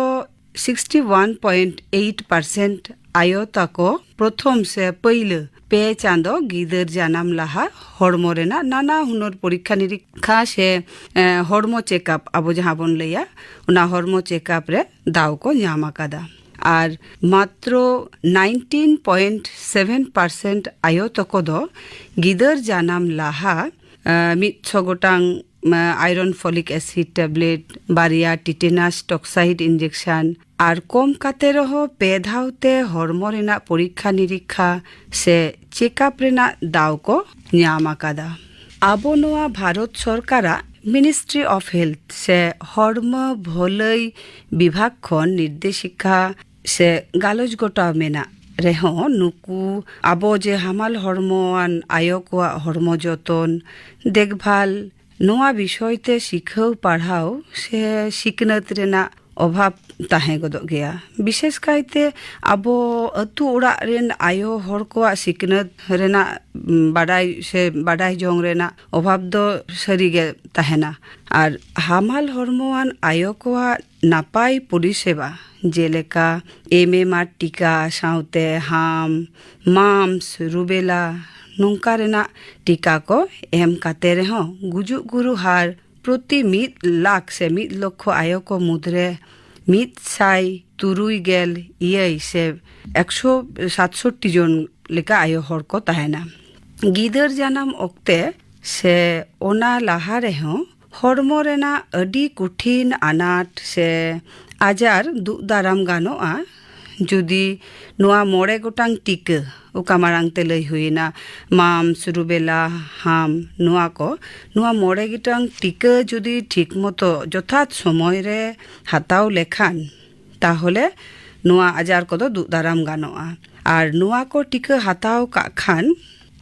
sixty one point eight percent ᱟᱭᱳ ᱛᱟᱠᱚ ᱯᱨᱚᱛᱷᱚᱢ ᱥᱮ ᱯᱟᱹᱭᱞᱟᱹ ᱯᱮ ᱪᱟᱸᱫᱚ ᱜᱤᱫᱟᱹᱨ ᱡᱟᱱᱟᱢ ᱞᱟᱦᱟ ᱦᱚᱲᱢᱚ ᱨᱮᱱᱟᱜ ᱱᱟᱱᱟ ᱦᱩᱱᱟᱹᱨ ᱯᱚᱨᱤᱠᱠᱷᱟ ᱱᱤᱨᱤᱠᱠᱷᱟ ᱥᱮ, ᱮ, ᱦᱚᱲᱢᱚ ᱪᱮᱠᱟᱯ ᱟᱵᱚ ᱡᱟᱦᱟᱸ ᱵᱚᱱ ᱞᱟᱹᱭᱟ, ᱚᱱᱟ ᱦᱚᱲᱢᱚ ᱪᱮᱠᱟᱯ ᱨᱮ ᱫᱟᱣ ᱠᱚ ᱧᱟᱢ ᱟᱠᱟᱫᱟ᱾ ᱟᱨ ᱢᱟᱛᱨᱚ ᱱᱟᱭᱤᱱᱴᱤᱱ ᱯᱚᱭᱮᱱᱴ ᱥᱮᱵᱷᱮᱱ ᱯᱟᱨᱥᱮᱱᱴ ᱟᱭᱳ ᱛᱟᱠᱚ ᱫᱚ ᱜᱤᱫᱟᱹᱨ ᱡᱟᱱᱟᱢ ᱞᱟᱦᱟ, ᱮ, ᱢᱤᱫ ᱥᱚ ᱜᱚᱴᱟᱝ, ᱮ, ᱟᱭᱨᱚᱱ ᱯᱷᱚᱞᱤᱠ ᱮᱥᱤᱰ ᱴᱮᱵᱞᱮᱴ, ᱵᱟᱨᱭᱟ ᱴᱤᱴᱮᱱᱟᱥ ᱴᱚᱠᱥᱟᱭᱤᱰ ᱤᱱᱡᱮᱠᱥᱚᱱ, ᱟᱨ ᱠᱚᱢ ᱠᱟᱛᱮ ᱨᱮᱦᱚᱸ ᱯᱮ ᱫᱷᱟᱣ ᱛᱮ ᱦᱚᱲᱢᱚ ᱨᱮᱱᱟᱜ ᱯᱚᱨᱤᱠᱠᱷᱟ ᱱᱤᱨᱤᱠᱠᱷᱟ ᱥᱮ ᱪᱮᱠᱟᱯ ᱨᱮᱱᱟᱜ ᱫᱟᱣ ᱠᱚ ᱧᱟᱢ ᱟᱠᱟᱫᱟ᱾ ᱟᱵᱚ ᱱᱚᱣᱟ ᱵᱷᱟᱨᱚᱛ ᱥᱚᱨᱠᱟᱨᱟᱜ ᱢᱤᱱᱤᱥᱴᱨᱤ ᱚᱯᱷ ᱦᱮᱞᱛᱷ ᱥᱮ ᱦᱚᱲᱢᱚ ᱵᱷᱟᱹᱞᱟᱹᱭ ᱵᱤᱵᱷᱟᱜᱽ ᱠᱷᱚᱱ ᱱᱤᱨᱫᱮᱥᱤᱠᱟ ᱥᱮ ᱜᱟᱞᱚᱪ ᱜᱚᱴᱟᱣ ᱢᱮᱱᱟᱜ ᱨᱮᱦᱚᱸ, ᱱᱩᱠᱩ ᱟᱵᱚ ᱡᱮ ᱦᱟᱢᱟᱞ ᱦᱚᱲᱢᱚᱣᱟᱱ ᱟᱭᱳ ᱠᱚᱣᱟᱜ ᱦᱚᱲᱢᱚ ᱡᱚᱛᱚᱱ, ᱫᱮᱠᱵᱷᱟᱞ, ᱱᱚᱣᱟ ᱵᱤᱥᱚᱭ ᱛᱮ ᱥᱤᱠᱷᱟᱹᱣ ᱯᱟᱲᱦᱟᱣ ᱥᱮ ᱥᱤᱠᱷᱱᱟᱹᱛ ᱨᱮᱱᱟᱜ ᱚᱵᱷᱟᱵᱽ ᱛᱟᱦᱮᱸ ᱜᱚᱫᱚᱜ ᱜᱮᱭᱟ᱾ ᱵᱤᱥᱮᱥ ᱠᱟᱭᱛᱮ ᱟᱵᱚ ᱟᱹᱛᱩ ᱚᱲᱟᱜ ᱨᱮᱱ ᱟᱭᱳ ᱦᱚᱲ ᱠᱚᱣᱟᱜ ᱥᱤᱠᱷᱱᱟᱹᱛ ᱨᱮᱱᱟᱜ, ᱩᱢ, ᱵᱟᱰᱟᱭ ᱥᱮ ᱵᱟᱰᱟᱭ ᱡᱚᱝ ᱨᱮᱱᱟᱜ ᱚᱵᱷᱟᱵᱽ ᱫᱚ ᱥᱟᱹᱨᱤ ᱜᱮ ᱛᱟᱦᱮᱱᱟ᱾ ᱟᱨ ᱦᱟᱢᱟᱞ ᱦᱚᱲᱢᱚᱣᱟᱱ ᱟᱭᱳ ᱠᱚᱣᱟᱜ ᱱᱟᱯᱟᱭ ᱯᱚᱨᱤᱥᱮᱵᱟ, ᱡᱮᱞᱮᱠᱟ ᱮᱢ ᱮᱢ ᱟᱨ ᱴᱤᱠᱟ ᱥᱟᱶᱛᱮ ᱦᱟᱢ, ᱢᱟᱢᱥ, ᱨᱩᱵᱮᱞᱟ, ᱱᱚᱝᱠᱟ ᱨᱮᱱᱟᱜ ᱴᱤᱠᱟ ᱠᱚ ᱮᱢ ᱠᱟᱛᱮ ᱨᱮᱦᱚᱸ, ᱜᱩᱡᱩᱜ ᱜᱩᱨᱩ ᱦᱟᱨ ᱯᱨᱚᱛᱤ ᱢᱤᱫ ᱞᱟᱠᱷ ᱥᱮ ᱢᱤᱫ ᱞᱚᱠᱷᱚ ᱟᱭᱳ ᱠᱚ ᱢᱩᱫᱽᱨᱮ ᱢᱤᱫ ᱥᱟᱭ ᱛᱩᱨᱩᱭ ᱜᱮᱞ ᱮᱭᱟᱭ ᱥᱮ ᱮᱠᱥᱚ ᱥᱟᱛᱥᱚᱴᱴᱤ ᱡᱚᱱ ᱞᱮᱠᱟ ᱟᱭᱳ ᱦᱚᱲ ᱠᱚ ᱛᱟᱦᱮᱱᱟ᱾ ᱜᱤᱫᱟᱹᱨ ᱡᱟᱱᱟᱢ ᱚᱠᱛᱮ ᱥᱮ ᱚᱱᱟ ᱞᱟᱦᱟ ᱨᱮᱦᱚᱸ ᱦᱚᱲᱢᱚ ᱨᱮᱱᱟᱜ ᱟᱹᱰᱤ ᱠᱚᱴᱷᱤᱱ ᱟᱱᱟᱴ ᱥᱮ ᱟᱡᱟᱨ ᱫᱩᱜ ᱫᱟᱨᱟᱢ ᱜᱟᱱᱚᱜᱼᱟ, ᱡᱩᱫᱤ ᱱᱚᱣᱟ ᱢᱚᱬᱮ ᱜᱚᱴᱟᱝ ᱴᱤᱠᱟᱹ, ᱚᱠᱟ ᱢᱟᱲᱟᱝ ᱛᱮ ᱞᱟᱹᱭ ᱦᱩᱭᱮᱱᱟ, ᱢᱟᱢᱥ, ᱨᱩᱵᱮᱞᱟ, ᱦᱟᱢ, ᱱᱚᱣᱟ ᱠᱚ, ᱱᱚᱣᱟ ᱢᱚᱬᱮ ᱜᱚᱴᱟᱝ ᱴᱤᱠᱟᱹ ᱡᱩᱫᱤ ᱴᱷᱤᱠ ᱢᱚᱛᱚ ᱡᱚᱛᱷᱟᱛ ᱥᱚᱢᱚᱭ ᱨᱮ ᱦᱟᱛᱟᱣ ᱞᱮᱠᱷᱟᱱ, ᱛᱟᱦᱚᱞᱮ ᱱᱚᱣᱟ ᱟᱡᱟᱨ ᱠᱚᱫᱚ ᱫᱩᱜ ᱫᱟᱨᱟᱢ ᱜᱟᱱᱚᱜᱼᱟ᱾ ᱟᱨ ᱱᱚᱣᱟ ᱠᱚ ᱴᱤᱠᱟᱹ ᱦᱟᱛᱟᱣ ᱠᱟᱜ ᱠᱷᱟᱱ,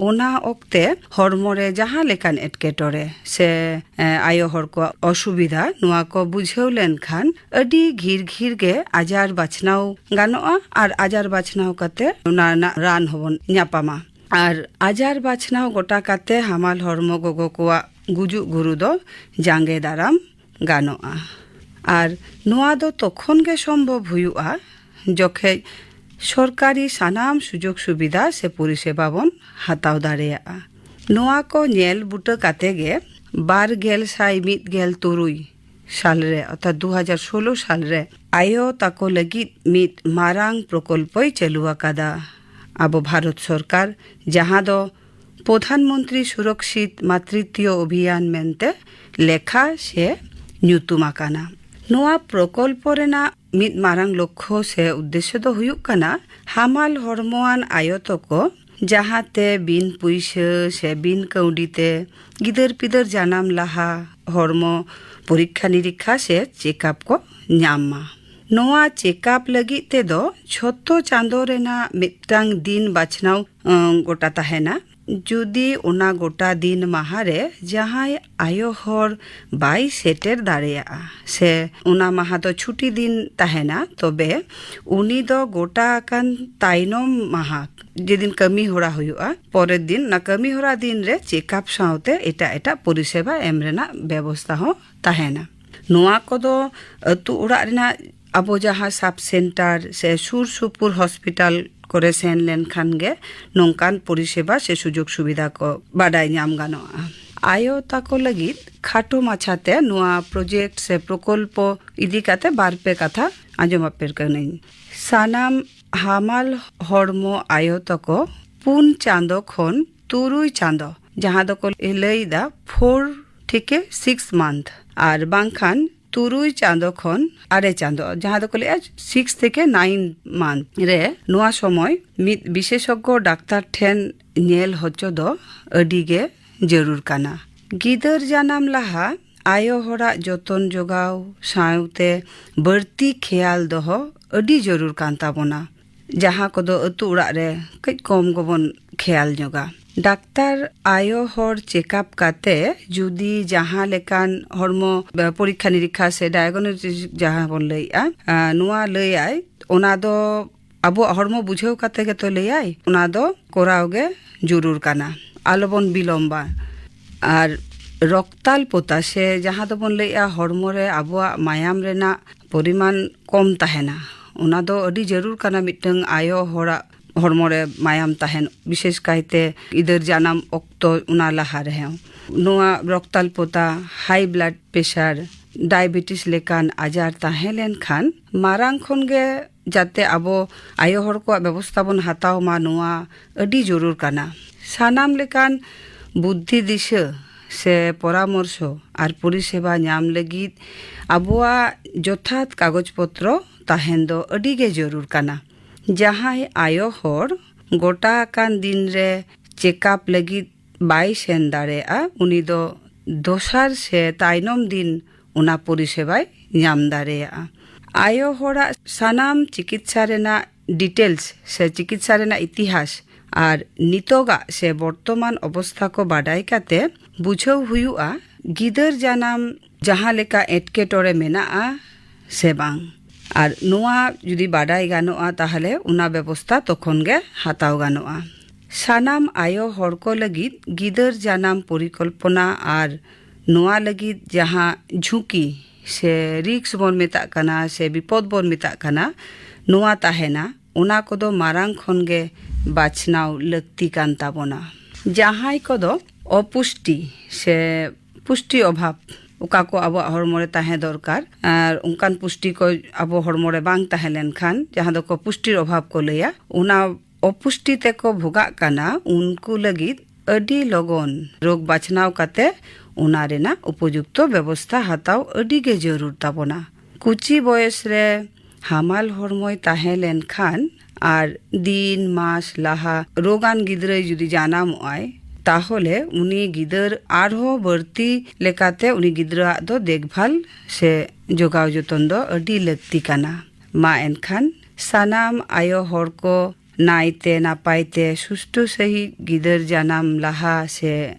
ᱚᱱᱟ ᱚᱠᱛᱮ ᱦᱚᱲᱢᱚ ᱨᱮ ᱡᱟᱦᱟᱸ ᱞᱮᱠᱟᱱ ᱮᱴᱠᱮᱴᱚᱬᱮ ᱥᱮ, ᱮ, ᱟᱭᱳ ᱦᱚᱲ ᱠᱚᱣᱟᱜ ᱚᱥᱩᱵᱤᱫᱷᱟ, ᱱᱚᱣᱟ ᱠᱚ ᱵᱩᱡᱷᱟᱹᱣ ᱞᱮᱱᱠᱷᱟᱱ, ᱟᱹᱰᱤ ᱜᱷᱤᱨ ᱜᱷᱤᱨ ᱜᱮ ᱟᱡᱟᱨ ᱵᱟᱪᱷᱱᱟᱣ ᱜᱟᱱᱚᱜᱼᱟ ᱟᱨ ᱟᱡᱟᱨ ᱵᱟᱪᱷᱱᱟᱣ ᱠᱟᱛᱮ ᱚᱱᱟ ᱨᱮᱱᱟᱜ ᱨᱟᱱ ᱦᱚᱸᱵᱚᱱ ᱧᱟᱯᱟᱢᱟ᱾ ᱟᱨ ᱟᱡᱟᱨ ᱵᱟᱪᱷᱱᱟᱣ ᱜᱚᱴᱟ ᱠᱟᱛᱮ ᱦᱟᱢᱟᱞ ᱦᱚᱲᱢᱚ ᱜᱚᱜᱚ ᱠᱚᱣᱟᱜ ᱜᱩᱡᱩᱜ ᱜᱩᱨᱩ ᱫᱚ ᱡᱟᱸᱜᱮ ᱫᱟᱨᱟᱢ ᱜᱟᱱᱚᱜᱼᱟ᱾ ᱟᱨ ᱱᱚᱣᱟ ᱫᱚ ᱛᱚᱠᱷᱚᱱ ᱜᱮ ᱥᱚᱢᱵᱷᱚᱵ ᱦᱩᱭᱩᱜᱼᱟ, ᱡᱚᱠᱷᱮᱡ ᱥᱚᱨᱠᱟᱨᱤ ᱥᱟᱱᱟᱢ ᱥᱩᱡᱳᱜᱽ ᱥᱩᱵᱤᱫᱷᱟ ᱥᱮ ᱯᱚᱨᱤᱥᱮᱵᱟ ᱵᱚᱱ ᱦᱟᱛᱟᱣ ᱫᱟᱲᱮᱭᱟᱜᱼᱟ᱾ ᱱᱚᱣᱟ ᱠᱚ ᱧᱮᱞ ᱵᱩᱴᱟᱹ ᱠᱟᱛᱮ ᱜᱮ ᱵᱟᱨ ᱜᱮᱞ ᱥᱟᱭ ᱢᱤᱫ ᱜᱮᱞ ᱛᱩᱨᱩᱭ ᱥᱟᱞ ᱨᱮ, ᱚᱨᱛᱷᱟᱛ ᱫᱩ ᱦᱟᱡᱟᱨ ᱥᱳᱞᱳ ᱥᱟᱞ ᱨᱮ ᱟᱭᱳ ᱛᱟᱠᱚ ᱞᱟᱹᱜᱤᱫ ᱢᱤᱫ ᱢᱟᱨᱟᱝ ᱯᱨᱚᱠᱚᱞᱯᱚᱭ ᱪᱟᱹᱞᱩ ᱟᱠᱟᱫᱟ ᱟᱵᱚ ᱵᱷᱟᱨᱚᱛ ᱥᱚᱨᱠᱟᱨ, ᱡᱟᱦᱟᱸ ᱫᱚ ᱯᱨᱚᱫᱷᱟᱱ ᱢᱚᱱᱛᱨᱤ ᱥᱩᱨᱚᱠᱥᱤᱛ ᱢᱟᱛᱨᱤᱛᱭᱚ ᱚᱵᱷᱤᱭᱟᱱ ᱢᱮᱱᱛᱮ ᱞᱮᱠᱷᱟ ᱥᱮ ᱧᱩᱛᱩᱢ ᱟᱠᱟᱱᱟ᱾ ᱱᱚᱣᱟ ᱯᱨᱚᱠᱚᱞᱯᱚ ᱨᱮᱱᱟᱜ ᱢᱤᱫ ᱢᱟᱨᱟᱝ ᱞᱚᱠᱠᱷᱚ ᱥᱮ ᱩᱫᱽᱫᱮᱥᱥᱚ ᱫᱚ ᱦᱩᱭᱩᱜ ᱠᱟᱱᱟ ᱦᱟᱢᱟᱞ ᱦᱚᱲᱢᱚᱣᱟᱱ ᱟᱭᱳ ᱛᱟᱠᱚ ᱡᱟᱦᱟᱸ ᱛᱮ ᱵᱤᱱ ᱯᱩᱭᱥᱟᱹ ᱥᱮ ᱵᱤᱱ ᱠᱟᱹᱣᱰᱤ ᱛᱮ ᱜᱤᱫᱟᱹᱨ ᱯᱤᱫᱟᱹᱨ ᱡᱟᱱᱟᱢ ᱞᱟᱦᱟ ᱦᱚᱲᱢᱚ ᱯᱚᱨᱤᱠᱠᱷᱟ ᱱᱤᱨᱤᱠᱠᱷᱟ ᱥᱮ ᱪᱮᱠᱟᱯ ᱠᱚ ᱧᱟᱢ ᱢᱟ᱾ ᱱᱚᱣᱟ ᱪᱮᱠᱟᱯ ᱞᱟᱹᱜᱤᱫ ᱛᱮᱫᱚ ᱡᱷᱚᱛᱚ ᱪᱟᱸᱫᱚ ᱨᱮᱱᱟᱜ ᱢᱤᱫᱴᱟᱝ ᱫᱤᱱ ᱵᱟᱪᱷᱱᱟᱣ ᱟᱸ, ᱜᱚᱴᱟ ᱛᱟᱦᱮᱱᱟ᱾ ᱡᱩᱫᱤ ᱚᱱᱟ ᱜᱚᱴᱟ ᱫᱤᱱ ᱢᱟᱦᱟ ᱨᱮ ᱡᱟᱦᱟᱸᱭ ᱟᱭᱳ ᱦᱚᱲ ᱵᱟᱭ ᱥᱮᱴᱮᱨ ᱫᱟᱲᱮᱭᱟᱜᱼᱟ ᱥᱮ ᱚᱱᱟ ᱢᱟᱦᱟ ᱫᱚ ᱪᱷᱩᱴᱤ ᱫᱤᱱ ᱛᱟᱦᱮᱱᱟ, ᱛᱚᱵᱮ ᱩᱱᱤ ᱫᱚ ᱜᱚᱴᱟ ᱟᱠᱟᱱ ᱛᱟᱭᱱᱚᱢ ᱢᱟᱦᱟ, ᱡᱮᱫᱤᱱ ᱠᱟᱹᱢᱤ ᱦᱚᱨᱟ ᱦᱩᱭᱩᱜᱼᱟ, ᱯᱚᱨᱮᱨ ᱫᱤᱱ, ᱚᱱᱟ ᱠᱟᱹᱢᱤ ᱦᱚᱨᱟ ᱫᱤᱱ ᱨᱮ ᱪᱮᱠᱟᱯ ᱥᱟᱶᱛᱮ ᱮᱴᱟᱜ ᱮᱴᱟᱜ ᱯᱚᱨᱤᱥᱮᱵᱟ ᱮᱢ ᱨᱮᱱᱟᱜ ᱵᱮᱵᱚᱥᱛᱷᱟ ᱦᱚᱸ ᱛᱟᱦᱮᱱᱟ᱾ ᱱᱚᱣᱟ ᱠᱚᱫᱚ ᱟᱹᱛᱩ ᱚᱲᱟᱜ ᱨᱮᱱᱟᱜ ᱟᱵᱚ ᱡᱟᱦᱟᱸ ᱥᱟᱵ ᱥᱮᱱᱴᱟᱨ ᱥᱮ ᱥᱩᱨ ᱥᱩᱯᱩᱨ ᱦᱚᱥᱯᱤᱴᱟᱞ ᱠᱚᱨᱮ ᱥᱮᱱ ᱞᱮᱱᱠᱷᱟᱱ ᱜᱮ ᱱᱚᱝᱠᱟᱱ ᱯᱚᱨᱤᱥᱮᱵᱟ ᱥᱮ ᱥᱩᱡᱳᱜᱽ ᱥᱩᱵᱤᱫᱷᱟ ᱠᱚ ᱵᱟᱰᱟᱭ ᱧᱟᱢ ᱜᱟᱱᱚᱜᱼᱟ᱾ ᱟᱭᱳ ᱛᱟᱠᱚ ᱞᱟᱹᱜᱤᱫ ᱠᱷᱟᱴᱚ ᱢᱟᱪᱷᱟᱛᱮ ᱱᱚᱣᱟ ᱯᱨᱚᱡᱮᱠᱴ ᱥᱮ ᱯᱨᱚᱠᱚᱞᱯᱚ ᱤᱫᱤ ᱠᱟᱛᱮ ᱵᱟᱨ ᱯᱮ ᱠᱟᱛᱷᱟ ᱟᱸᱡᱚᱢ ᱟᱯᱮ ᱠᱟᱹᱱᱟᱹᱧ᱾ ᱥᱟᱱᱟᱢ ᱦᱟᱢᱟᱞ ᱦᱚᱲᱢᱚ ᱟᱭᱳ ᱛᱟᱠᱚ ᱯᱩᱱ ᱪᱟᱸᱫᱚ ᱠᱷᱚᱱ ᱛᱩᱨᱩᱭ ᱪᱟᱸᱫᱚ, ᱡᱟᱦᱟᱸ ᱫᱚᱠᱚ ᱞᱟᱹᱭ ᱮᱫᱟ ᱯᱷᱳᱨ ᱛᱷᱮᱠᱮ ᱥᱤᱠᱥ ᱢᱟᱱᱛᱷ, ᱟᱨ ᱵᱟᱝᱠᱷᱟᱱ ᱛᱩᱨᱩᱭ ᱪᱟᱸᱫᱚ ᱠᱷᱚᱱ ᱟᱨᱮ ᱪᱟᱸᱫᱚ, ᱡᱟᱦᱟᱸ ᱫᱚᱠᱚ ᱞᱟᱹᱭᱟ ᱥᱤᱠᱥ ᱛᱷᱮᱠᱮ ᱱᱟᱭᱤᱱ ᱢᱟᱱᱛᱷ ᱨᱮ, ᱱᱚᱣᱟ ᱥᱚᱢᱚᱭ ᱢᱤᱫ ᱵᱤᱥᱮᱥᱚᱜᱽᱜᱚ ᱰᱟᱠᱛᱟᱨ ᱴᱷᱮᱱ ᱧᱮᱞ ᱦᱚᱪᱚ ᱫᱚ ᱟᱹᱰᱤ ᱜᱮ ᱡᱟᱹᱨᱩᱲ ᱠᱟᱱᱟ᱾ ᱜᱤᱫᱟᱹᱨ ᱡᱟᱱᱟᱢ ᱞᱟᱦᱟ ᱟᱭᱳ ᱦᱚᱲᱟᱜ ᱡᱚᱛᱚᱱ ᱡᱚᱜᱟᱣ ᱥᱟᱶᱛᱮ ᱵᱟᱹᱲᱛᱤ ᱠᱷᱮᱭᱟᱞ ᱫᱚᱦᱚ ᱟᱹᱰᱤ ᱡᱟᱹᱨᱩᱲ ᱠᱟᱱ ᱛᱟᱵᱚᱱᱟ᱾ ᱡᱟᱦᱟᱸ ᱠᱚᱫᱚ ᱟᱹᱛᱩ ᱚᱲᱟᱜ ᱨᱮ ᱠᱟᱹᱡ ᱠᱚᱢ ᱜᱮᱵᱚᱱ ᱠᱷᱮᱭᱟᱞ ᱧᱚᱜᱟ᱾ ᱰᱟᱠᱛᱟᱨ ᱟᱭᱳ ᱦᱚᱲ ᱪᱮᱠᱟᱯ ᱠᱟᱛᱮ ᱡᱩᱫᱤ ᱡᱟᱦᱟᱸ ᱞᱮᱠᱟᱱ ᱦᱚᱲᱢᱚ ᱯᱚᱨᱤᱠᱠᱷᱟ ᱱᱤᱨᱤᱠᱠᱷᱟ ᱥᱮ ᱰᱟᱭᱟᱜᱱᱳᱥᱤᱥ ᱡᱟᱦᱟᱸ ᱵᱚᱱ ᱞᱟᱹᱭᱮᱜᱼᱟ, ᱟᱸ, ᱱᱚᱣᱟ ᱞᱟᱹᱭᱟᱭ, ᱚᱱᱟ ᱫᱚ ᱟᱵᱚᱣᱟᱜ ᱦᱚᱲᱢᱚ ᱵᱩᱡᱷᱟᱹᱣ ᱠᱟᱛᱮ ᱜᱮᱛᱚ ᱞᱟᱹᱭᱟᱭ, ᱚᱱᱟ ᱫᱚ ᱠᱚᱨᱟᱣ ᱜᱮ ᱡᱟᱹᱨᱩᱲ ᱠᱟᱱᱟ᱾ ᱟᱞᱚᱵᱚᱱ ᱵᱤᱞᱚᱢᱵᱟ᱾ ᱟᱨ ᱨᱚᱠᱛᱟᱞᱯᱚᱛᱟ ᱥᱮ ᱡᱟᱦᱟᱸ ᱫᱚᱵᱚᱱ ᱞᱟᱹᱭᱮᱜᱼᱟ ᱦᱚᱲᱢᱚ ᱨᱮ ᱟᱵᱚᱣᱟᱜ ᱢᱟᱭᱟᱢ ᱨᱮᱱᱟᱜ ᱯᱚᱨᱤᱢᱟᱱ ᱠᱚᱢ ᱛᱟᱦᱮᱱᱟ, ᱚᱱᱟ ᱫᱚ ᱟᱹᱰᱤ ᱡᱟᱹᱨᱩᱲ ᱠᱟᱱᱟ ᱢᱤᱫᱴᱟᱝ ᱟᱭᱳ ᱦᱚᱲᱟᱜ ᱦᱚᱲᱢᱚ ᱨᱮ ᱢᱟᱭᱟᱢ ᱛᱟᱦᱮᱱ, ᱵᱤᱥᱮᱥ ᱠᱟᱭᱛᱮ ᱜᱤᱫᱟᱹᱨ ᱡᱟᱱᱟᱢ ᱚᱠᱛᱚ ᱚᱱᱟ ᱞᱟᱦᱟ ᱨᱮᱦᱚᱸ᱾ ᱱᱚᱣᱟ ᱨᱚᱠᱛᱟᱞᱯᱚᱛᱟ, ᱦᱟᱭ ᱵᱞᱟᱰ ᱯᱨᱮᱥᱟᱨ, ᱰᱟᱭᱟᱵᱮᱴᱤᱥ ᱞᱮᱠᱟᱱ ᱟᱡᱟᱨ ᱛᱟᱦᱮᱸ ᱞᱮᱱᱠᱷᱟᱱ ᱢᱟᱨᱟᱝ ᱠᱷᱚᱱ ᱜᱮ ᱡᱟᱛᱮ ᱟᱵᱚ ᱟᱭᱳ ᱦᱚᱲ ᱠᱚᱣᱟᱜ ᱵᱮᱵᱚᱥᱛᱷᱟ ᱵᱚᱱ ᱦᱟᱛᱟᱣ ᱢᱟ, ᱱᱚᱣᱟ ᱟᱹᱰᱤ ᱡᱟᱹᱨᱩᱲ ᱠᱟᱱᱟ᱾ ᱥᱟᱱᱟᱢ ᱞᱮᱠᱟᱱ ᱵᱩᱫᱽᱫᱷᱤ ᱫᱤᱥᱟᱹ ᱥᱮ ᱯᱚᱨᱟᱢᱚᱨᱥᱚ ᱟᱨ ᱯᱚᱨᱤᱥᱮᱵᱟ ᱧᱟᱢ ᱞᱟᱹᱜᱤᱫ ᱟᱵᱚᱣᱟᱜ ᱡᱚᱛᱷᱟᱛ ᱠᱟᱜᱚᱡᱽ ᱯᱚᱛᱨᱚ ᱛᱟᱦᱮᱱ ᱫᱚ ᱟᱹᱰᱤ ᱜᱮ ᱡᱟᱹᱨᱩᱲ ᱠᱟᱱᱟ᱾ ᱡᱟᱦᱟᱸᱭ ᱟᱭᱳ ᱦᱚᱲ ᱜᱚᱴᱟ ᱟᱠᱟᱱ ᱫᱤᱱ ᱨᱮ ᱪᱮᱠᱟᱯ ᱞᱟᱹᱜᱤᱫ ᱵᱟᱭ ᱥᱮᱱ ᱫᱟᱲᱮᱭᱟᱜᱼᱟ, ᱩᱱᱤ ᱫᱚ ᱫᱚᱥᱟᱨ ᱥᱮ ᱛᱟᱭᱱᱚᱢ ᱫᱤᱱ ᱚᱱᱟ ᱯᱚᱨᱤᱥᱮᱵᱟᱭ ᱧᱟᱢ ᱫᱟᱲᱮᱭᱟᱜᱼᱟ᱾ ᱟᱭᱳ ᱦᱚᱲᱟᱜ ᱥᱟᱱᱟᱢ ᱪᱤᱠᱤᱛᱥᱟ ᱨᱮᱱᱟᱜ ᱰᱤᱴᱮᱞᱥ ᱥᱮ ᱪᱤᱠᱤᱛᱥᱟ ᱨᱮᱱᱟᱜ ᱤᱛᱤᱦᱟᱥ ᱟᱨ ᱱᱤᱛᱚᱜᱟᱜ ᱥᱮ ᱵᱚᱨᱛᱚᱢᱟᱱ ᱚᱵᱚᱥᱛᱷᱟ ᱠᱚ ᱵᱟᱰᱟᱭ ᱠᱟᱛᱮ ᱵᱩᱡᱷᱟᱹᱣ ᱦᱩᱭᱩᱜᱼᱟ, ᱜᱤᱫᱟᱹᱨ ᱡᱟᱱᱟᱢ ᱡᱟᱦᱟᱸ ᱞᱮᱠᱟ ᱮᱴᱠᱮᱴᱚᱬᱮ ᱢᱮᱱᱟᱜᱼᱟ ᱥᱮ ᱵᱟᱝ᱾ ᱟᱨ ᱱᱚᱣᱟ ᱡᱩᱫᱤ ᱵᱟᱰᱟᱭ ᱜᱟᱱᱚᱜᱼᱟ, ᱛᱟᱦᱚᱞᱮ ᱚᱱᱟ ᱵᱮᱵᱚᱥᱛᱟ ᱛᱚᱠᱷᱚᱱ ᱜᱮ ᱦᱟᱛᱟᱣ ᱜᱟᱱᱚᱜᱼᱟ᱾ ᱥᱟᱱᱟᱢ ᱟᱭᱳ ᱦᱚᱲ ᱠᱚ ᱞᱟᱹᱜᱤᱫ ᱜᱤᱫᱟᱹᱨ ᱡᱟᱱᱟᱢ ᱯᱚᱨᱤᱠᱚᱞᱯᱚᱱᱟ ᱟᱨ ᱱᱚᱣᱟ ᱞᱟᱹᱜᱤᱫ ᱡᱟᱦᱟᱸ ᱡᱷᱩᱸᱠᱤ ᱥᱮ ᱨᱤᱠᱥ ᱵᱚᱱ ᱢᱮᱛᱟᱜ ᱠᱟᱱᱟ ᱥᱮ ᱵᱤᱯᱚᱫ ᱵᱚᱱ ᱢᱮᱛᱟᱜ ᱠᱟᱱᱟ, ᱱᱚᱣᱟ ᱛᱟᱦᱮᱱᱟ, ᱚᱱᱟ ᱠᱚᱫᱚ ᱢᱟᱨᱟᱝ ᱠᱷᱚᱱ ᱜᱮ ᱵᱟᱪᱷᱱᱟᱣ ᱞᱟᱹᱠᱛᱤ ᱠᱟᱱ ᱛᱟᱵᱚᱱᱟ᱾ ᱡᱟᱦᱟᱸᱭ ᱠᱚᱫᱚ ᱚᱯᱩᱥᱴᱤ ᱥᱮ ᱯᱩᱥᱴᱤ ᱚᱵᱷᱟᱵᱽ, ᱚᱠᱟ ᱠᱚ ᱟᱵᱚᱣᱟᱜ ᱦᱚᱲᱢᱚ ᱨᱮ ᱛᱟᱦᱮᱸ ᱫᱚᱨᱠᱟᱨ, ᱟᱨ ᱚᱱᱠᱟᱱ ᱯᱩᱥᱴᱤ ᱠᱚ ᱟᱵᱚ ᱦᱚᱲᱢᱚ ᱨᱮ ᱵᱟᱝ ᱛᱟᱦᱮᱸ ᱞᱮᱱᱠᱷᱟᱱ, ᱡᱟᱦᱟᱸ ᱫᱚᱠᱚ ᱯᱩᱥᱴᱤᱨ ᱚᱵᱷᱟᱵᱽ ᱠᱚ ᱞᱟᱹᱭᱟ, ᱚᱱᱟ ᱚᱯᱩᱥᱴᱤ ᱛᱮᱠᱚ ᱵᱷᱳᱜᱟᱜ ᱠᱟᱱᱟ, ᱩᱱᱠᱩ ᱞᱟᱹᱜᱤᱫ ᱟᱹᱰᱤ ᱞᱚᱜᱚᱱ ᱨᱳᱜᱽ ᱵᱟᱪᱷᱱᱟᱣ ᱠᱟᱛᱮ ᱚᱱᱟ ᱨᱮᱱᱟᱜ ᱩᱯᱚᱡᱩᱠᱛᱚ ᱵᱮᱵᱚᱥᱛᱷᱟ ᱦᱟᱛᱟᱣ ᱟᱹᱰᱤ ᱜᱮ ᱡᱟᱹᱨᱩᱲ ᱛᱟᱵᱚᱱᱟ᱾ ᱠᱩᱪᱤ ᱵᱚᱭᱮᱥ ᱨᱮ ᱦᱟᱢᱟᱞ ᱦᱚᱲᱢᱚᱭ ᱛᱟᱦᱮᱸ ᱞᱮᱱᱠᱷᱟᱱ ᱟᱨ ᱫᱤᱱ ᱢᱟᱥ ᱞᱟᱦᱟ ᱨᱳᱜᱟᱱ ᱜᱤᱫᱽᱨᱟᱹᱭ ᱡᱩᱫᱤ ᱡᱟᱱᱟᱢᱚᱜ ᱟᱭ, ᱛᱟᱦᱚᱞᱮ ᱩᱱᱤ ᱜᱤᱫᱟᱹᱨ ᱟᱨᱦᱚᱸ ᱵᱟᱹᱲᱛᱤ ᱞᱮᱠᱟᱛᱮ ᱩᱱᱤ ᱜᱤᱫᱽᱨᱟᱹᱣᱟᱜ ᱫᱚ ᱫᱮᱠᱷᱵᱷᱟᱞ ᱥᱮ ᱡᱚᱜᱟᱣ ᱡᱚᱛᱚᱱ ᱫᱚ ᱟᱹᱰᱤ ᱞᱟᱹᱠᱛᱤ ᱠᱟᱱᱟ᱾ ᱢᱟ ᱮᱱᱠᱷᱟᱱ ᱥᱟᱱᱟᱢ ᱟᱭᱳ ᱦᱚᱲ ᱠᱚ ᱱᱟᱭᱛᱮ ᱱᱟᱯᱟᱭ ᱛᱮ ᱥᱩᱥᱴᱷᱩ ᱥᱟᱺᱦᱤᱡ ᱜᱤᱫᱟᱹᱨ ᱡᱟᱱᱟᱢ ᱞᱟᱦᱟ ᱥᱮ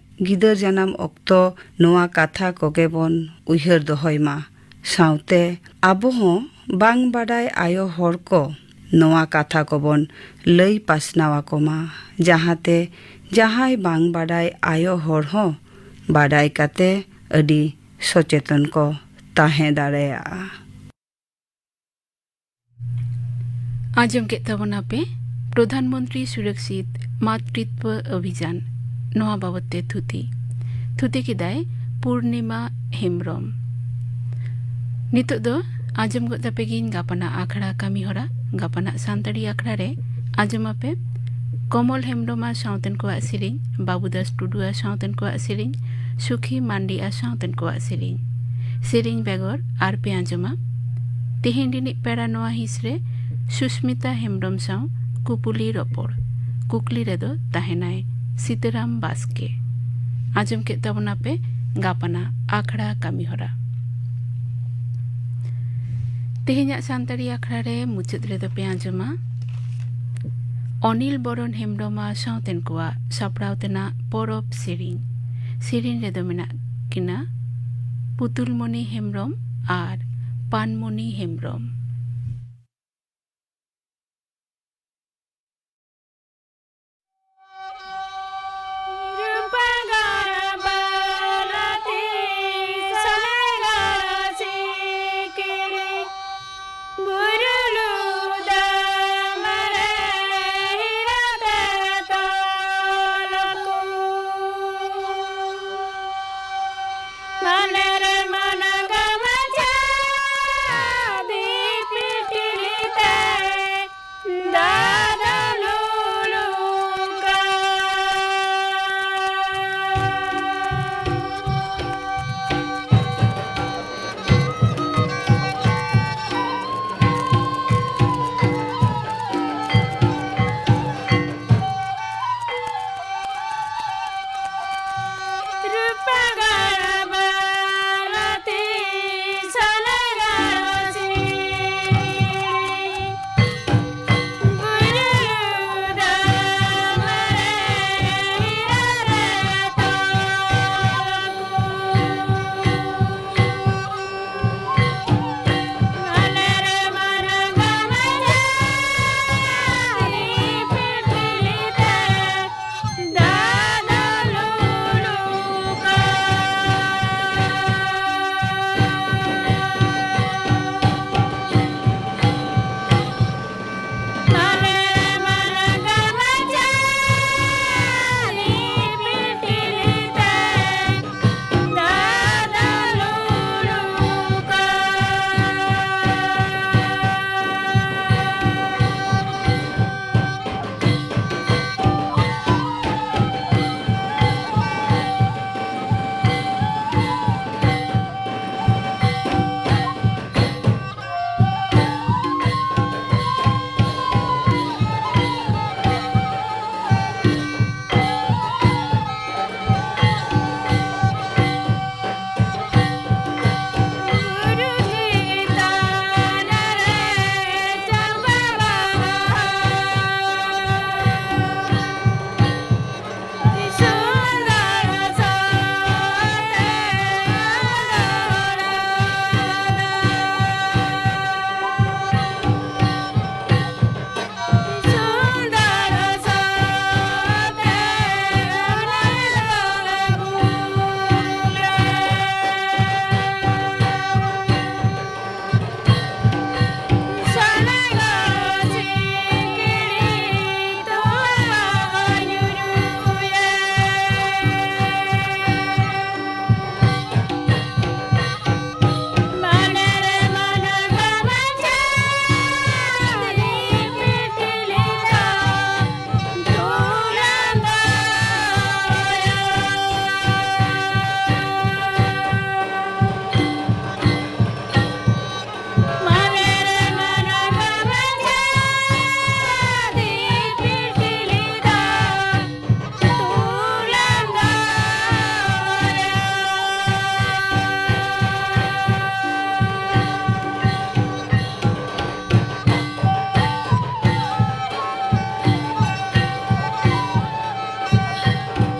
ᱜᱤᱫᱟᱹᱨ ᱡᱟᱱᱟᱢ ᱚᱠᱛᱚ ᱱᱚᱣᱟ ᱠᱟᱛᱷᱟ ᱠᱚᱜᱮ ᱵᱚᱱ ᱩᱭᱦᱟᱹᱨ ᱫᱚᱦᱚᱭ ᱢᱟ᱾ ᱥᱟᱶᱛᱮ ᱟᱵᱚ ᱦᱚᱸ ᱵᱟᱝ ᱵᱟᱰᱟᱭ ᱟᱭᱳ ᱦᱚᱲ ᱠᱚ ᱱᱚᱣᱟ ᱠᱟᱛᱷᱟ ᱠᱚᱵᱚᱱ ᱞᱟᱹᱭ ᱯᱟᱥᱱᱟᱣ ᱟᱠᱚ ᱢᱟ, ᱡᱟᱦᱟᱸᱛᱮ ᱡᱟᱦᱟᱸᱭ ᱵᱟᱝ ᱵᱟᱰᱟᱭ ᱟᱭᱳ ᱦᱚᱲ ᱦᱚᱸ ᱵᱟᱰᱟᱭ ᱠᱟᱛᱮ ᱟᱹᱰᱤ ᱥᱚᱪᱮᱛᱚᱱ ᱠᱚ ᱛᱟᱦᱮᱸ ᱫᱟᱲᱮᱭᱟᱜᱼᱟ᱾ ᱟᱸᱡᱚᱢ ᱠᱮᱫ ᱛᱟᱵᱚᱱᱟ ᱯᱮ ᱯᱨᱚᱫᱷᱟᱱ ᱢᱚᱱᱛᱨᱤ ᱥᱩᱨᱚᱠᱥᱤᱛ ᱢᱟᱛᱨᱤᱛᱣᱚ ᱚᱵᱷᱤᱡᱟᱱ, ᱱᱚᱣᱟ ᱵᱟᱵᱚᱛ ᱛᱮ ᱛᱷᱩᱛᱤ᱾ ᱛᱷᱩᱛᱤ ᱠᱮᱫᱟᱭ ᱯᱩᱨᱱᱤᱢᱟ ᱦᱮᱢᱵᱨᱚᱢ᱾ ᱱᱤᱛᱚᱜ ᱫᱚ ᱟᱸᱡᱚᱢ ᱜᱚᱫ ᱛᱟᱯᱮ ᱜᱤᱧ ᱜᱟᱯᱟᱱᱟᱜ ᱟᱠᱷᱲᱟ ᱠᱟᱹᱢᱤ ᱦᱚᱨᱟ᱾ ᱜᱟᱯᱟᱱᱟᱜ ᱥᱟᱱᱛᱟᱲᱤ ᱟᱠᱷᱲᱟ ᱨᱮ ᱟᱸᱡᱚᱢ ᱟᱯᱮ ᱠᱚᱢᱚᱞ ᱦᱮᱢᱵᱨᱚᱢ ᱟᱨ ᱥᱟᱶᱛᱮᱱ ᱠᱚᱣᱟᱜ ᱥᱮᱨᱮᱧ, ᱵᱟᱵᱩᱫᱟᱥ ᱴᱩᱰᱩ ᱟᱨ ᱥᱟᱶᱛᱮᱱ ᱠᱚᱣᱟᱜ ᱥᱮᱨᱮᱧ, ᱥᱩᱠᱷᱤ ᱢᱟᱱᱰᱤ ᱟᱨ ᱥᱟᱶᱛᱮᱱ ᱠᱚᱣᱟᱜ ᱥᱮᱨᱮᱧ᱾ ᱥᱮᱨᱮᱧ ᱵᱮᱜᱚᱨ ᱟᱨ ᱯᱮ ᱟᱸᱡᱚᱢᱟ ᱛᱮᱦᱮᱧ ᱨᱤᱱᱤᱡ ᱯᱮᱲᱟ ᱱᱚᱣᱟ ᱦᱤᱸᱥ ᱨᱮ ᱥᱩᱥᱢᱤᱛᱟ ᱦᱮᱢᱵᱨᱚᱢ ᱥᱟᱶ ᱠᱩᱯᱩᱞᱤ ᱨᱚᱯᱚᱲ᱾ ᱠᱩᱠᱞᱤ ᱨᱮᱫᱚ ᱛᱟᱦᱮᱱᱟᱭ ᱥᱤᱛᱟᱹᱨᱟᱢ ᱵᱟᱥᱠᱮ᱾ ᱟᱸᱡᱚᱢ ᱠᱮᱫ ᱛᱟᱵᱚᱱᱟᱯᱮ ᱜᱟᱯᱟᱱᱟᱜ ᱟᱠᱷᱲᱟ ᱠᱟᱹᱢᱤ ᱦᱚᱨᱟ᱾ ᱛᱮᱦᱮᱧᱟᱜ ᱥᱟᱱᱛᱟᱲᱤ ᱟᱠᱷᱲᱟ ᱨᱮ ᱢᱩᱪᱟᱹᱫ ᱨᱮᱫᱚ ᱯᱮ ᱟᱸᱡᱚᱢᱟ ᱚᱱᱤᱞ ᱵᱚᱨᱚᱱ ᱦᱮᱢᱵᱨᱚᱢ ᱟᱨ ᱥᱟᱶᱛᱮᱱ ᱠᱚᱣᱟᱜ ᱥᱟᱯᱲᱟᱣ ᱛᱮᱱᱟᱜ ᱯᱚᱨᱚᱵᱽ ᱥᱮᱨᱮᱧ᱾ ᱥᱮᱨᱮᱧ ᱨᱮᱫᱚ ᱢᱮᱱᱟᱜ ᱠᱤᱱᱟ ᱯᱩᱛᱩᱞᱢᱚᱱᱤ ᱦᱮᱢᱵᱨᱚᱢ ᱟᱨ ᱯᱟᱱᱢᱚᱱᱤ ᱦᱮᱢᱵᱨᱚᱢ᱾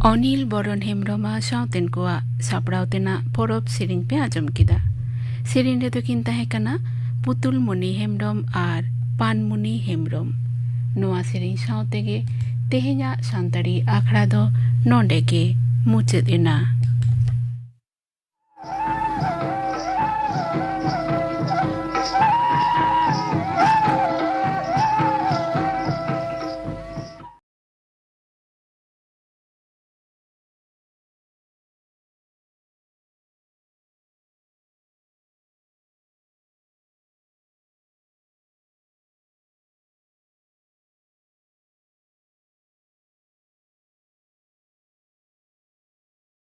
ᱚᱱᱤᱞ ᱵᱚᱨᱚᱱ ᱦᱮᱢᱵᱽᱨᱚᱢ ᱟᱨ ᱥᱟᱶᱛᱮᱱ ᱠᱚᱣᱟᱜ ᱥᱟᱯᱲᱟᱣ ᱛᱮᱱᱟᱜ ᱯᱚᱨᱚᱵᱽ ᱥᱮᱨᱮᱧ ᱯᱮ ᱟᱸᱡᱚᱢ ᱠᱮᱫᱟ᱾ ᱥᱮᱨᱮᱧ ᱨᱮᱫᱚ ᱠᱤᱱ ᱛᱟᱦᱮᱸ ᱠᱟᱱᱟ ᱯᱩᱛᱩᱞᱢᱩᱱᱤ ᱦᱮᱢᱵᱽᱨᱚᱢ ᱟᱨ ᱯᱟᱱᱢᱩᱱᱤ ᱦᱮᱢᱵᱽᱨᱚᱢ᱾ ᱱᱚᱣᱟ ᱥᱮᱨᱮᱧ ᱥᱟᱶ ᱛᱮᱜᱮ ᱛᱮᱦᱮᱧᱟᱜ ᱥᱟᱱᱛᱟᱲᱤ ᱟᱠᱷᱲᱟ ᱫᱚ ᱱᱚᱰᱮ ᱜᱮ ᱢᱩᱪᱟᱹᱫ ᱮᱱᱟ᱾